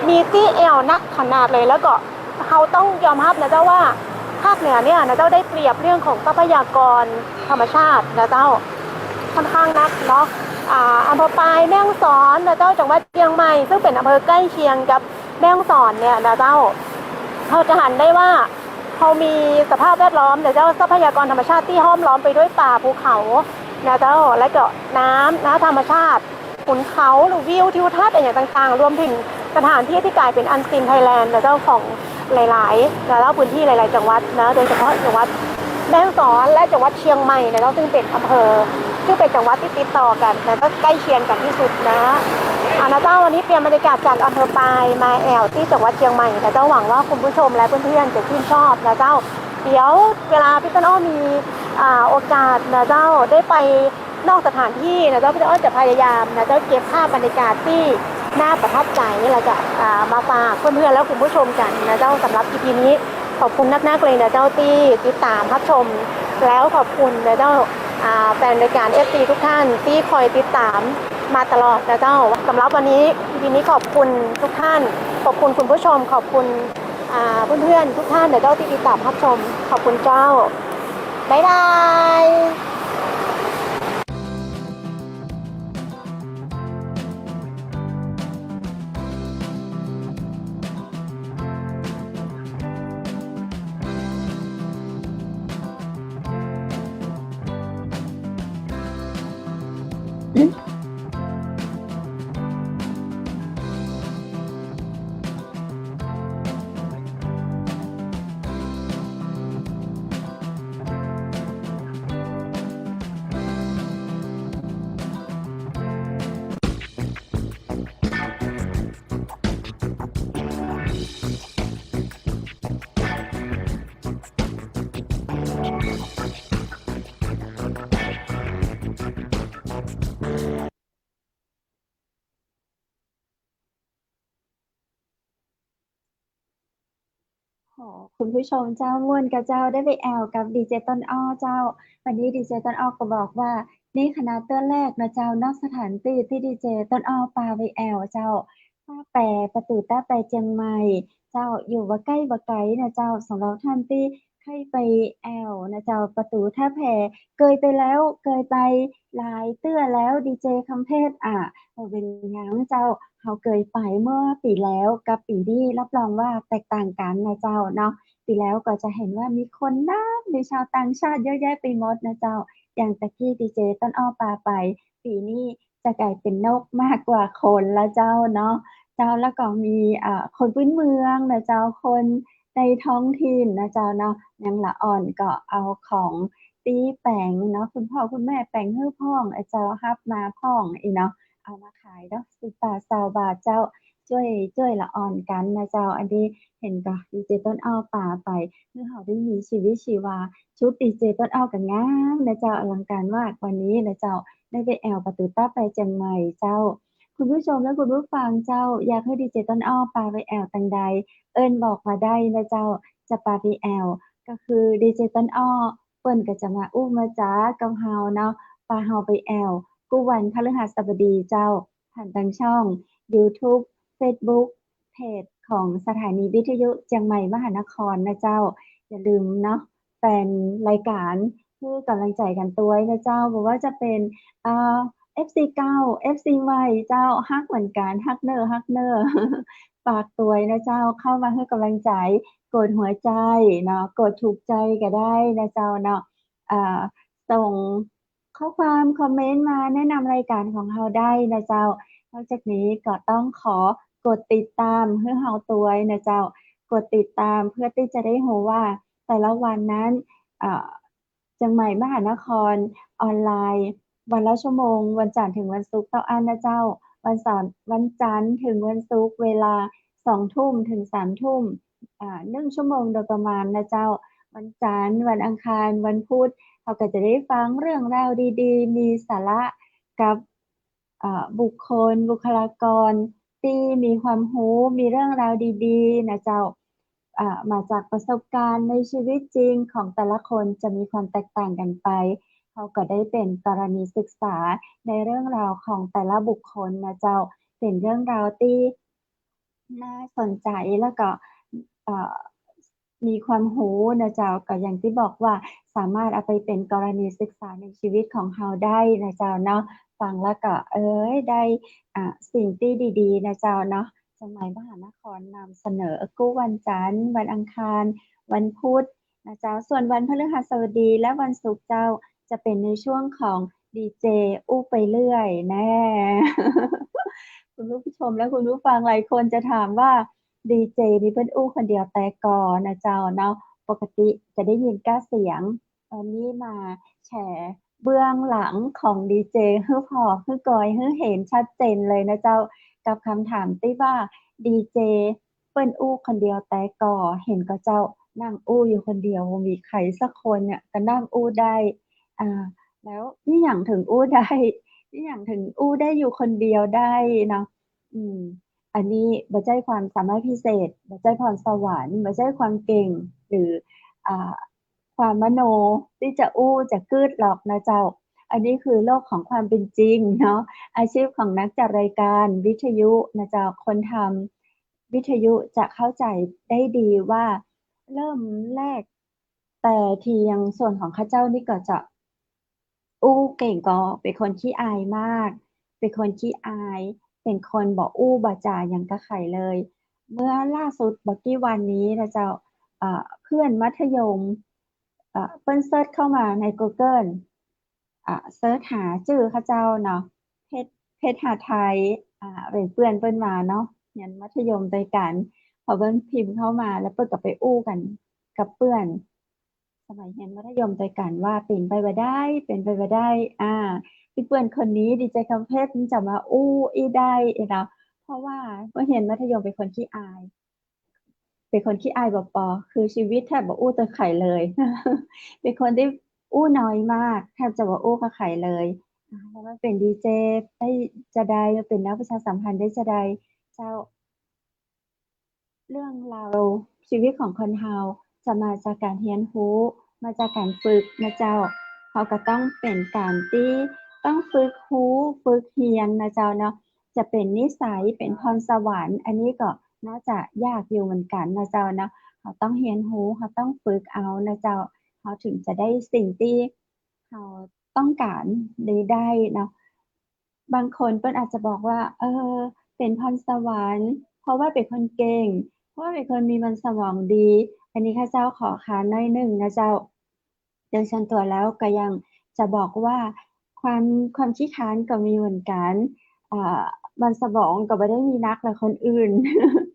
มีตี้แอ่วนักขนาดเลย แล้วก็เฮาต้องยอมฮับนะเจ้าว่าภาคเหนือเนี่ยนะเจ้าได้เปรียบเรื่องของทรัพยากรธรรมชาตินะเจ้า ค่อนข้างนักเนาะ อ่า อำเภอปาย แม่ฮ่องสอนนะเจ้า จังหวัดเจียงใหม่ ซึ่งเป๋นอำเภอใก้เคียงกับแม่ฮ่องสอนเนี่ยนะเจ้า เฮาจะหันได้ว่า เฮามีสภาพแวดล้อมนะเจ้า ทรัพยากรธรรมชาติตี้ห้อมล้อมไปด้วยป่าภูเขานะเจ้า และก็น้ำนะ ธรรมชาติ ขุนเขาหรือวิวทิวทัศน์อะหยังต่างๆ รวมถึงสถานตี้ตี้ก๋ายเป๋น Unseen Thailand นะเจ้า ของหลายๆ นะเจ้า พื้นตี้หลายๆ จังหวัดนะ โดยเฉพาะจังหวัดแม่ฮ่องสอนและจังหวัดเจียงใหม่นะเจ้า ซึ่งเป๋นอำเภอ ซึ่งเป๋นจังหวัดตี้ติดต่อกั๋นนะ ก็ใก้เคียงกั๋นตี้สุดนะ อ่า นะเจ้า วันนี้เปลี่ยนบรรยากาศจากอำเภอปายมาแอ่วตี้จังหวัดเจียงใหม่นะเจ้า หวังว่าคุณผู้ชมและเพื่อนๆ จะชื่นชอบนะเจ้า เดี๋ยวเวลาปิ๊บเปิ้ลอ้อมี อ่า โอกาสนะเจ้า ได้ไปนอกสถานตี้นะเจ้า ปิ๊บเปิ้ลอ้อจะพยายามนะเจ้า เก็บภาพบรรยากาศตี้น่าประทับใจ๋ แล้วก็ อ่า มาฝากเพื่อนๆ และคุณผู้ชมกั๋นนะเจ้า สำหรับอีพีนี้ ขอบคุณนักๆ เลยนะเจ้าตี้ติดต๋ามฮับชม แล้วขอบคุณนะเจ้า อ่า แฟนรายก๋าน เอฟซี ทุกท่านตี้คอยติดต๋ามมาตลอดนะเจ้า สำหรับวันนี้ อีพีนี้ขอบคุณทุกท่าน ขอบคุณคุณผู้ชม ขอบคุณ อ่า เพื่อนๆ ทุกท่านนะเจ้าตี้ติดต๋ามฮับชม ขอบคุณเจ้า บ๊ายบาย คุณผู้ชมเจ้า ม่วนก่อเจ้า ได้ไปแอ่วกับดีเจต้นอ้อเจ้า วันนี้ดีเจต้นอ้อก็บอกว่า นี่ขนาดเตื้อแรกนะเจ้า นอกสถานตี้ตี้ดีเจต้นอ้อปาไปแอ่วเจ้า ต้าแป ประตู๋ต้าแปเจียงใหม่เจ้า อยู่บ่ใก้บ่ไก๋นะเจ้า สำหรับท่านตี้ใค่ไปแอ่วนะเจ้า ประตู๋ต้าแป เกยไปแล้ว เกยไปหลายเตื้อแล้ว ดีเจคำเพชร อ่ะ บ่เป๋นหยังเจ้า เฮาเกยไปเมื่อปี๋แล้วกับปี๋นี้ รับรองว่าแตกต่างกั๋นนะเจ้าเนาะ ปี๋แล้วก็จะหันว่ามีคนนัก มีชาวต่างชาติเยอะแยะไปหมดนะเจ้า อย่างตะกี้ดีเจต้นอ้อปาไป ปี๋นี้จะก๋ายเป๋นนกมากกว่าคนละเจ้าเนาะ เจ้า แล้วก็มี เอ่อ คนพื้นเมืองนะเจ้า คนในท้องถิ่นนะเจ้าเนาะ อย่างละอ่อนก็เอาของตี้แป๋งเนาะ คุณพ่อคุณแม่แป๋งหื้อพ่อง ไอ้เจ้าฮับมาพ่องอี้เนาะ เอามาขายเนาะ สิบบาท ซาวบาทเจ้า จ้วย จ้วยละอ่อนกั๋นนะเจ้า อันนี้หันก่อดีเจต้นอ้อปาไป หื้อเฮาได้มีชีวิตชีวา ชุดดีเจต้นอ้อก็งามนะเจ้า อลังการมาก วันนี้นะเจ้า ได้ไปแอ่วประตู๋ต้าแปเจียงใหม่เจ้า คุณผู้ชมและคุณผู้ฟังเจ้า อยากหื้อดีเจต้นอ้อปาไปแอ่วตางใด เอิ้นบอกมาได้นะเจ้า จะปาไปแอ่ว ก็คือดีเจต้นอ้อ เปิ้นก็จะมาอู้มาจ๋ากับเฮาเนาะ ปาเฮาไปแอ่ว กู้วันพฤหัสบดีเจ้า ผ่านตางช่องยูทูบ เฟซบุ๊ก เพจของสถานีวิทยุเจียงใหม่มหานครนะเจ้า อย่าลืมเนาะ แฟนรายก๋าน หื้อก๋ำลังใจ๋กั๋นตวยนะเจ้า บ่ว่าจะเป๋น เอ่อ เอฟซีเก่า เอฟซีใหม่เจ้า ฮักเหมือนกั๋น ฮักเน่อ ฮักเน่อ ฝากตวยนะเจ้า เข้ามาหื้อก๋ำลังใจ๋ กดหัวใจ๋เนาะ กดถูกใจ๋ก็ได้นะเจ้าเนาะ เอ่อ ส่งข้อความคอมเมนต์มาแนะนำรายก๋านของเฮาได้นะเจ้า นอกจากนี้ก็ต้องขอกดติดตามหื้อเฮาตวยนะเจ้า กดติดตามเพื่อตี้จะได้ฮู้ว่าแต่ละวันนั้น เอ่อ เจียงใหม่มหานครออนไลน์ วันละชั่วโมง วันจันทร์ถึงวันศุกร์เต้าอั้นนะเจ้า วันเสาร์ วันจันทร์ถึงวันศุกร์ เวลาสองทุ่มถึงสามทุ่ม อ่า นึ่งชั่วโมงโดยประมาณนะเจ้า วันจันทร์ วันอังคาร วันพุธ เฮาก็จะได้ฟังเรื่องราวดีๆ มีสาระกับ เอ่อ บุคคล บุคลากรตี้มีความฮู้ มีเรื่องราวดีๆ นะเจ้า เอ่อ มาจากประสบการณ์ในชีวิตจริงของแต่ละคนจะมีความแตกต่างกั๋นไป เฮาก็ได้เป๋นกรณีศึกษาในเรื่องราวของแต่ละบุคคลนะเจ้า เป๋นเรื่องราวตี้น่าสนใจ๋ แล้วก็ เอ่อ มีความฮู้นะเจ้า ก็อย่างตี้บอกว่าสามารถเอาไปเป๋นกรณีศึกษาในชีวิตของเฮาได้นะเจ้าเนาะ ฟังแล้วก็ เอ้ย ได้ อ่า สิ่งตี้ดีๆ นะเจ้าเนาะ เจียงใหม่มหานครนำเสนอกู้วันจันทร์ วันอังคาร วันพุธนะเจ้า ส่วนวันพฤหัสบดีและวันศุกร์เจ้า จะเป๋นในช่วงของดีเจอู้ไปเรื่อยแน่ คุณผู้ชมและคุณผู้ฟังหลายคนจะถามว่า ดีเจนี่เปิ้นอู้คนเดียวแต๊ก่อนะเจ้าเนาะ ปกติจะได้ยินก้าเสียง วันนี้มาแชร์เบื้องหลังของดีเจหื้อผ่อ หื้อกอย หื้อหันชัดเจนเลยนะเจ้า กับคำถามตี้ว่า ดีเจเปิ้นอู้คนเดียวแต๊ก่อ หันก่อเจ้า นั่งอู้อยู่คนเดียว บ่มีใผสักคนเนี่ย ก็นั่งอู้ได้ อ่า แล้วอิหยังเถิงอู้ได้ อิหยังเถิงอู้ได้อยู่คนเดียวได้เนาะ อืม อันนี้บ่ใจ้ความสามารถพิเศษ บ่ใจ้พรสวรรค์ บ่ใจ้ความเก่ง หรือ อ่า ความมโนตี้จะอู้จะกึ๊ดหรอกนะเจ้า อันนี้คือโลกของความเป๋นจริงเนาะ อาชีพของนักจัดรายการวิทยุนะเจ้า คนทำวิทยุจะเข้าใจ๋ได้ดีว่า เริ่มแรก แต่ตี้อย่างส่วนของข้าเจ้านี่ก็จะ อู้เก่งก่อ เป๋นคนขี้อายมาก เป๋นคนขี้อาย เป๋นคนบ่อู้บ่จ๋าหยังกับใผเลย เมื่อล่าสุดบ่กี่วันนี้นะเจ้า เอ่อ เปื้อนมัธยม เอ่อ เปิ้นเซิร์ชเข้ามาในกูเกิล อ่า เซิร์ชหาจื้อข้าเจ้าเนาะ เพชร เพชรหาไทย อ่า เป๋นเปื้อนเปิ้นมาเนาะ เฮียนมัธยมตวยกั๋น พอเปิ้นพิมพ์เข้ามาแล้วเปิ้นก็ไปอู้กั๋นกับเปื้อน สมัยเฮียนมัธยมตวยกั๋นว่าเป๋นไปบ่ได้ เป๋นไปบ่ได้ อ่า ตี้เปื้อนคนนี้ ดีเจคำเพชรมันจะมาอู้อี้ได้เนาะ เพราะว่าเมื่อเฮียนมัธยมเป๋นคนขี้อาย เป๋นคนขี้อายบ่ปอ คือชีวิตแทบบ่อู้ตวยใผเลย เป๋นคนตี้อู้น้อยมาก แทบจะบ่อู้กับใผเลย อ่า แล้วมาเป๋นดีเจได้จาใด มาเป๋นนักประชาสัมพันธ์ได้จาใด เจ้า เรื่องราว ชีวิตของคนเฮาจะมาจากก๋านเฮียนฮู้ มาจากก๋านฝึกนะเจ้า เฮาก็ต้องเป๋นก๋านตี้ต้องฝึกฮู้ ฝึกเฮียนนะเจ้าเนาะ จะเป๋นนิสัย เป๋นพรสวรรค์ อันนี้ก็น่าจะยากอยู่เหมือนกั๋นนะเจ้าเนาะ เฮาต้องเฮียนฮู้ เฮาต้องฝึกเอานะเจ้า เฮาถึงจะได้สิ่งตี้เฮาต้องก๋านนี้ได้เนาะ บางคนเปิ้นอาจจะบอกว่า เออ เป๋นพรสวรรค์ เพราะว่าเป๋นคนเก่ง เพราะว่าเป๋นคนมีพรสวรรค์ดี อันนี้ข้าเจ้าขอค้านหน้อยนึ่งนะเจ้า โดยส่วนตั๋วแล้วก็ยังจะบอกว่า ความ ความขี้ค้านก็มีเหมือนกั๋น อ่า พรสวรรค์ก็บ่ได้มีนักกว่าคนอื่น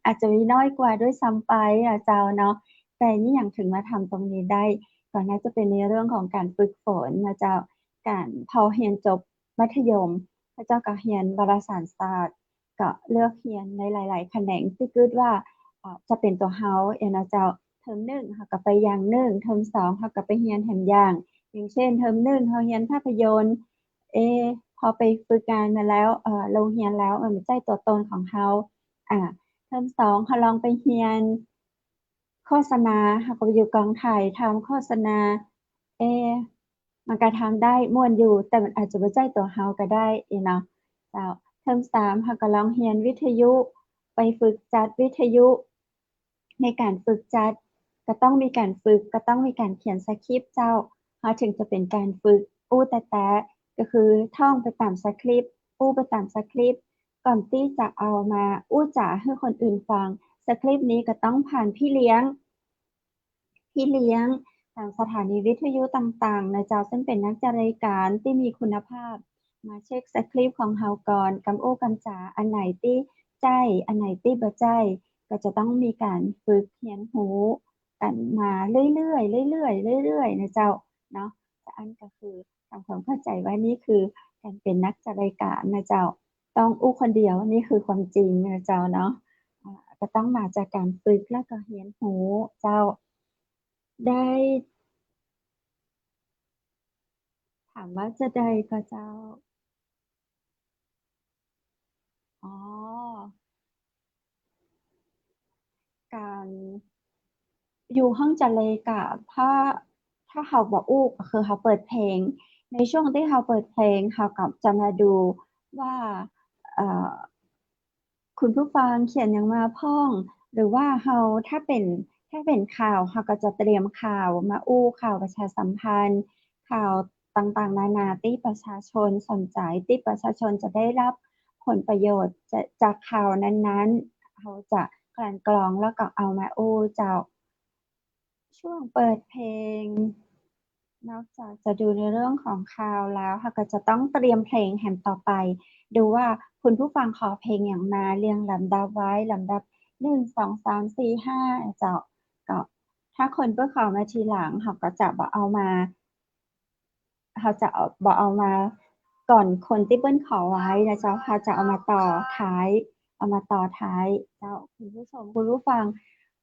อาจจะมีน้อยกว่าด้วยซ้ำไปนะเจ้าเนาะ แต่นี่หยังถึงมาทำตรงนี้ได้ ก็น่าจะเป๋นในเรื่องของก๋านฝึกฝนนะเจ้า ก๋าน พอเฮียนจบมัธยม ข้าเจ้าก็เฮียนวารสารศาสตร์ ก็เลือกเฮียนในหลายๆ แขนงตี้กึ๊ดว่า เอ่อ จะเป๋นตั๋วเฮาเองนะเจ้า เทอมนึ่งเฮาก็ไปอย่างนึ่ง เทอมสองเฮาก็ไปเฮียนแหมอย่าง อย่างเช่น เทอมนึ่งเฮาเฮียนภาพยนตร์ เอ๊ะ พอไปฝึกงานมาแล้ว เอ่อ ลงเฮียนแล้ว มันบ่ใจ้ตั๋วตนของเฮา อ่า เทอมสองเฮาลองไปเฮียน โฆษณา เฮาก็ไปอยู่ก๋องถ่ายทำโฆษณา เอ๊ะ มันก็ทำได้ม่วนอยู่ แต่มันอาจจะบ่ใจ้ตั๋วเฮาก็ได้เนาะ เจ้า เทอมสามเฮาก็ลองเฮียนวิทยุ ไปฝึกจัดวิทยุ ในก๋านฝึกจัด ก็ต้องมีก๋านฝึก ก็ต้องมีก๋านเขียนสคริปต์เจ้า เฮาถึงจะเป๋นก๋านฝึกอู้แต๊ๆ ก็คือท่องไปต๋ามสคริปต์ อู้ไปต๋ามสคริปต์ ก่อนตี้จะเอามาอู้จ๋าหื้อคนอื่นฟัง สคริปต์นี้ก็ต้องผ่านพี่เลี้ยง พี่เลี้ยงต๋ามสถานีวิทยุต่างๆ นะเจ้า ซึ่งเป๋นนักจัดรายก๋านตี้มีคุณภาพ มาเช็คสคริปต์ของเฮาก่อน กำอู้กำจ๋า อันไหนตี้ใจ้ อันไหนตี้บ่ใจ้ ก็จะต้องมีก๋านฝึกเฮียนฮู้กั๋นมาเรื่อยๆ เรื่อยๆ เรื่อยๆ นะเจ้าเนาะ อันก็คือ ทำความเข้าใจ๋ว่านี่คือก๋านเป๋นนักจัดรายก๋านนะเจ้า ต้องอู้คนเดียว นี่คือความจริงนะเจ้าเนาะ อ่า ก็ต้องมาจากก๋านฝึกแล้วก็เฮียนฮู้เจ้า ได้ ถามว่าจะใดก่อเจ้า อ๋อ ก๋านอยู่ห้องจัดรายก๋าน ถ้า ถ้าเฮาบ่อู้ก็คือเฮาเปิดเพลง ในช่วงตี้เฮาเปิดเพลง เฮาก็จะมาดูว่า เอ่อ คุณผู้ฟังเขียนหยังมาพ่อง หรือว่าเฮา ถ้าเป๋น ถ้าเป๋นข่าว เฮาก็จะเตรียมข่าวมาอู้ ข่าวประชาสัมพันธ์ ข่าวต่างๆ นานาตี้ประชาชนสนใจ๋ ตี้ประชาชนจะได้รับผลประโยชน์จะ จากข่าวนั้นๆ เฮาจะกลั่นกรองแล้วก็เอามาอู้เจ้า ช่วงเปิดเพลง นอกจากจะดูในเรื่องของข่าวแล้ว เฮาก็จะต้องเตรียมเพลงแหมต่อไป ดูว่าคุณผู้ฟังขอเพลงหยังมา เรียงลำดับไว้ ลำดับหนึ่ง สอง สาม สี่ ห้า เจ้า ก็ถ้าคนเปิ้นขอมาทีหลัง เฮาก็จะบ่เอามา เฮาจะเอา บ่เอามาก่อนคนตี้เปิ้นขอไว้นะเจ้า เฮาจะเอามาต่อท้าย เอามาต่อท้ายเจ้า คุณผู้ชม คุณผู้ฟัง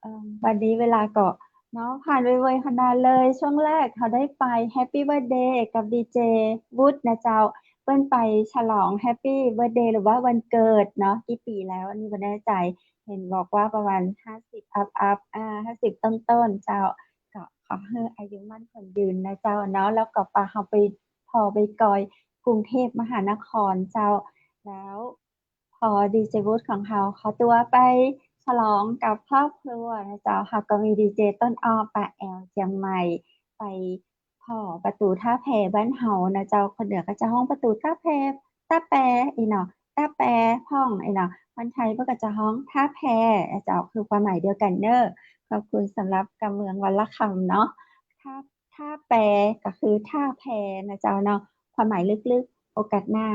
เอ่อ วันนี้เวลาก็เนาะ ผ่านไวๆ ขนาดเลย ช่วงแรกเฮาได้ไป Happy Birthday กับดีเจวุฒินะเจ้า เปิ้นไปฉลอง Happy Birthday หรือว่าวันเกิดเนาะ กี่ปี๋แล้ว อันนี้บ่แน่ใจ๋ เห็นบอกว่าประมาณห้าสิบอัพๆ อ่า ห้าสิบต้นๆ เจ้า ก็ขอหื้ออายุมั่นขวัญยืนนะเจ้าเนาะ แล้วก็ปาเฮาไป ผ่อไปกอยกรุงเทพมหานครเจ้า แล้ว พอดีเจวุฒิของเฮาขอตั๋วไปฉลองกับครอบครัวนะเจ้า เฮาก็มีดีเจต้นอ้อปาแอวเจียงใหม่ ไปผ่อประตู๋ต้าแพบ้านเฮานะเจ้า คนเหนือก็จะฮ้องประตู๋ต้าแพ ต้าแป อี้เนาะ ต้าแปพ่อง อี้เนาะ คนไทยเปิ้นก็จะฮ้องต้าแพนะเจ้า คือความหมายเดียวกั๋นเน่อ ขอบคุณสำหรับกำเมืองวันละคำเนาะ ต้า ต้าแปก็คือต้าแพนะเจ้าเนาะ ความหมายลึกๆ โอกาสหน้า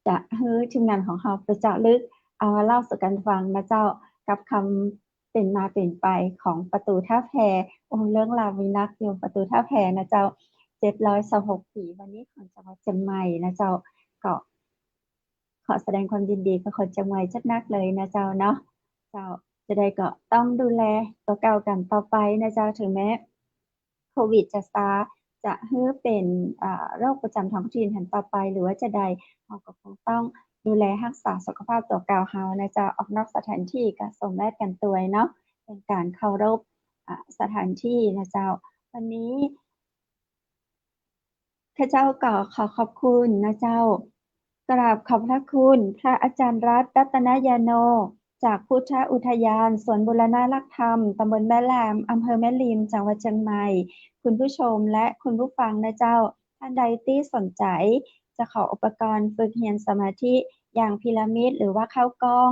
จะหื้อทีมงานของเฮาไปเจาะลึก เอามาเล่าสู่กั๋นฟังนะเจ้า กับความเป๋นมาเป๋นไปของประตู๋ต้าแพ โอ้ เรื่องราวมีนักอยู่ ประตู๋ต้าแพนะเจ้า เจ็ดร้อยซาวหกปี๋มานี้ของจังหวัดเจียงใหม่นะเจ้า ก็ขอแสดงความยินดีกับคนเจียงใหม่จัดนักเลยนะเจ้าเนาะ เจ้า จะใดก็ต้องดูแลตั๋วเก่ากั๋นต่อไปนะเจ้า ถึงแม้ โควิดจะซา จะหื้อเป๋น อ่า โรคประจำท้องถิ่นหันต่อไป หรือว่าจะใด เฮาก็คงต้องดูแลฮักษาสุขภาพตั๋วเก่าเฮานะเจ้า ออกนอกสถานที่ก็สวมแมสก์กั๋นตวยเนาะ เป๋นก๋านเคารพ อ่า สถานที่นะเจ้า วันนี้ ข้าเจ้าก็ขอขอบคุณนะเจ้า กราบขอบพระคุณพระอาจารย์รัตน์ รัตนยาโน จากพุทธอุทยานสวนบูรณรักธรรม ตำบลแม่แลม อำเภอแม่ริม จังหวัดเชียงใหม่ คุณผู้ชมและคุณผู้ฟังนะเจ้า ท่านใดตี้สนใจ๋จะขออุปกรณ์ฝึกเฮียนสมาธิอย่างพีระมิดหรือว่าข้าวกล้อง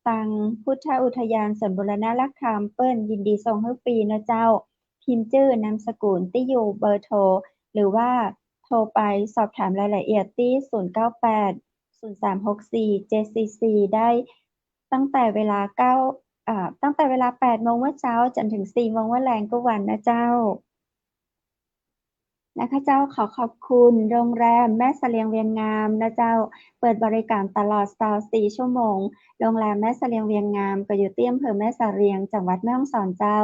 ตางพุทธอุทยานสวนบูรณรักธรรมเปิ้นยินดีส่งหื้อฟรีนะเจ้า พิมพ์จื้อ นามสกุล ตี้อยู่ เบอร์โทร หรือว่าโทรไปสอบถามรายละเอียดตี้ ศูนย์เก้าแปด ศูนย์สามหกสี่ เจ็ดสี่สี่ ได้ ตั้งแต่เวลาเก้า อ่า ตั้งแต่เวลาแปดโมงเมื่อเช้าจ๋นถึงสี่โมงเมื่อแลงกู้วันนะเจ้า และข้าเจ้าขอขอบคุณโรงแรมแม่เสลียงเวียงงามนะเจ้า เปิดบริการตลอดซาวสี่ชั่วโมง โรงแรมแม่เสลียงเวียงงามก็อยู่ตี้อำเภอแม่เสลียง จังหวัดแม่ฮ่องสอนเจ้า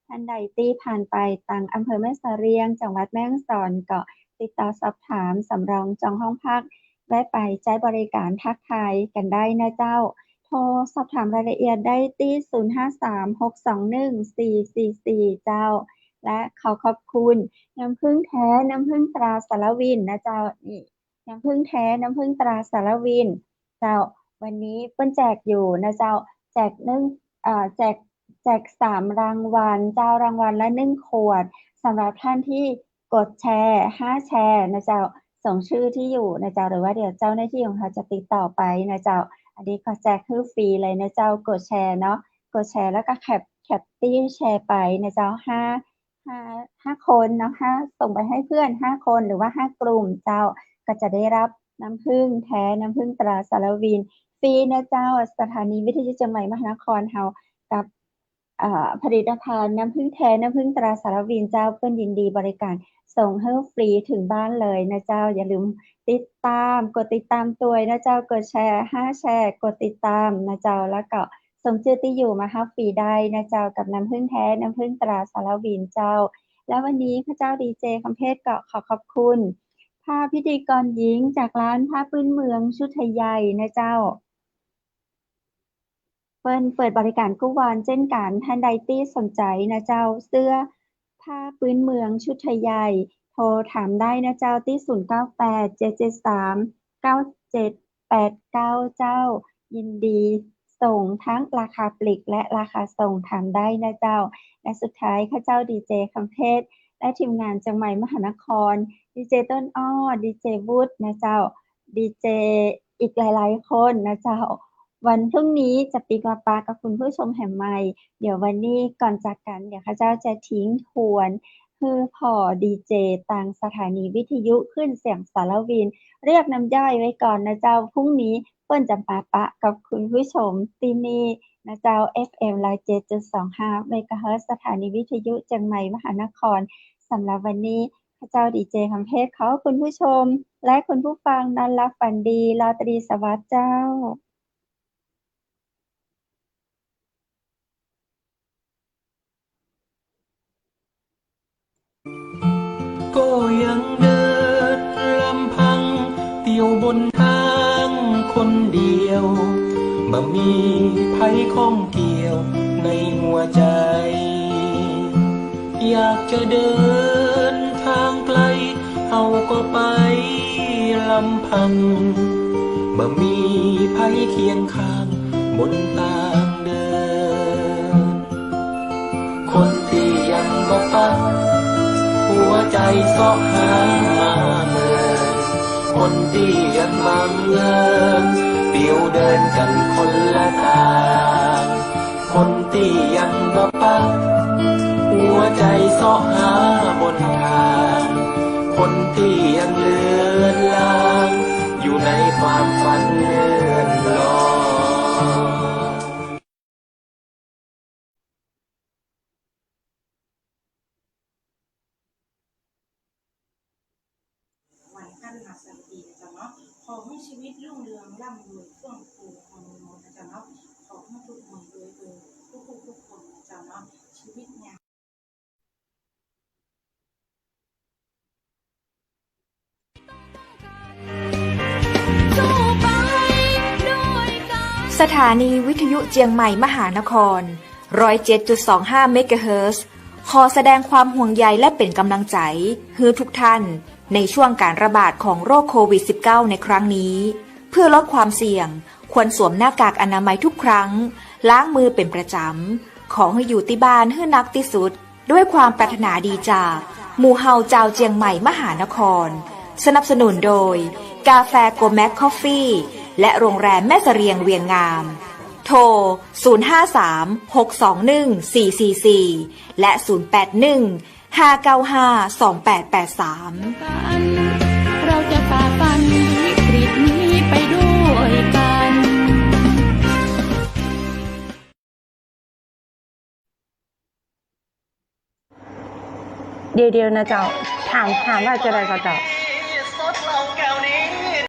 ท่านใดตี้ผ่านไปตางอำเภอแม่เสลียง จังหวัดแม่ฮ่องสอนก็ติดต่อสอบถามสำรองจองห้องพัก แวะไปใจ๊บริการทักทายกั๋นได้นะเจ้า โทรสอบถามรายละเอียดได้ตี้ ศูนย์ห้าสาม หกสองหนึ่ง สี่สี่สี่ เจ้า และขอขอบคุณน้ำผึ้งแท้ น้ำผึ้งตราสารวินนะเจ้า นี่ น้ำผึ้งแท้ น้ำผึ้งตราสารวิน เจ้า วันนี้เปิ้นแจกอยู่นะเจ้า แจกนึ่ง เอ่อ แจก แจกสามรางวัลเจ้า รางวัลละนึ่งขวด สำหรับท่านที่กดแชร์ ห้าแชร์นะเจ้า ส่งชื่อตี้อยู่นะเจ้า หรือว่าเดี๋ยวเจ้าหน้าตี้ของเฮาจะติดต่อไปนะเจ้า อันนี้ก็แจกหื้อฟรีเลยนะเจ้า กดแชร์เนาะ กดแชร์แล้วก็แคป แคปตี้แชร์ไปนะเจ้า ห้า ห้า ห้าคนเนาะ ห้า ส่งไปให้เพื่อนห้าคนหรือว่าห้ากลุ่มเจ้า ก็จะได้รับน้ำผึ้งแท้ น้ำผึ้งตราสารวิน ฟรีนะเจ้า สถานีวิทยุเชียงใหม่มหานครเฮากับ เอ่อ ผลิตภัณฑ์น้ำผึ้งแท้ น้ำผึ้งตราสารวินเจ้า เปิ้นยินดีบริการส่งหื้อฟรีเถิงบ้านเลยนะเจ้า อย่าลืมติดตาม กดติดตามตวยนะเจ้า กดแชร์ ห้าแชร์ กดติดตามนะเจ้า แล้วก็ส่งจื้อตี้อยู่มาฮับฟรีได้นะเจ้า กับน้ำผึ้งแท้ น้ำผึ้งตราสารวินเจ้า และวันนี้ข้าเจ้าดีเจคำเพชรก็ขอขอบคุณผ้าพิธีกรหญิงจากร้านผ้าพื้นเมืองชุไทยใหญ่นะเจ้า เปิ้นเปิดบริการกู้วันเจ้นกั๋น ท่านใดตี้สนใจ๋นะเจ้า เสื้อผ้าพื้นเมืองชุไทยใหญ่ โทรถามได้นะเจ้า ตี้ ศูนย์เก้าแปด เจ็ดเจ็ดสาม เก้าเจ็ดแปดเก้า เจ้า ยินดีส่งทั้งราคาปลีกและราคาส่ง ถามได้นะเจ้า และสุดท้ายข้าเจ้าดีเจคำเพชร และทีมงานเชียงใหม่มหานคร ดีเจต้นอ้อ ดีเจวุฒินะเจ้า ดีเจอีกหลายๆคนนะเจ้า วันพรุ่งนี้จะปิ๊กมาปะกับคุณผู้ชมแหมใหม่ เดี๋ยววันนี้ก่อนจากกั๋น เดี๋ยวข้าเจ้าจะทิ้งทวนหื้อผ่อดีเจตางสถานีวิทยุคลื่นเสียงสารวิน เรียกน้ำย่อยไว้ก่อนนะเจ้า พรุ่งนี้เปิ้นจะมาปะกับคุณผู้ชมตี้นี่นะเจ้า เอฟเอ็ม ร้อยเจ็ดจุดสองห้า เมกะเฮิรตซ์ สถานีวิทยุเชียงใหม่มหานคร สำหรับวันนี้ข้าเจ้าดีเจคำเพชรขอคุณผู้ชมและคุณผู้ฟังนอนหลับฝันดี ราตรีสวัสดิ์เจ้า ก็ยังเดินลำพังเตียวบนทางคนเดียว บ่มีใผข้องเกี่ยวในหัวใจ อยากจะเดินทางไกล เฮาก็ไปลำพัง บ่มีใผเคียงข้างบนตางเดิน คนตี้ยังบ่ปัก หัวใจ๋เซาะหามาเมิน คนตี้ยังบังเอิญ เตียวเดินกั๋นคนละตาง คนตี้ยังบ่ปัก หัวใจ๋เซาะหาบนทาง คนตี้ยังเลือนลาง อยู่ในความฝันเลื่อนลอย วันอันมาสันตินะเจ้าเนาะ ขอให้ชีวิตรุ่งเรืองร่ำรวยเฟื่องฟูความมีมนต์นะเจ้าเนาะ ขอให้ถูกหวยรวยเบอร์ทุกผู้ทุกคนนะเจ้าเนาะ ชีวิตเนี่ย สถานีวิทยุเจียงใหม่มหานคร ร้อยเจ็ดจุดสองห้า เมกะเฮิรตซ์ ขอแสดงความห่วงใยและเป๋นก๋ำลังใจ๋หื้อทุกท่านในช่วงก๋านระบาดของโรคโควิดสิบเก้าในครั้งนี้ เพื่อลดความเสี่ยง ควรสวมหน้ากากอนามัยทุกครั้ง ล้างมือเป๋นประจ๋ำ ขอหื้ออยู่ตี้บ้านหื้อนักตี้สุด ด้วยความปรารถนาดีจากหมู่เฮาจาวเจียงใหม่มหานคร สนับสนุนโดย กาแฟโกแม็กคอฟฟี่ และโรงแรมแม่เสรียงเวียงงาม โทร ศูนย์ห้าสาม หกสองหนึ่ง สี่สี่สี่ และ ศูนย์แปดหนึ่ง ห้าเก้าห้า สองแปดแปดสาม เราจะฝ่าฟันวิกฤตนี้ไปด้วยกัน เดี๋ยวๆ นะเจ้า ถาม ถามว่าจะได้ก็เจ้า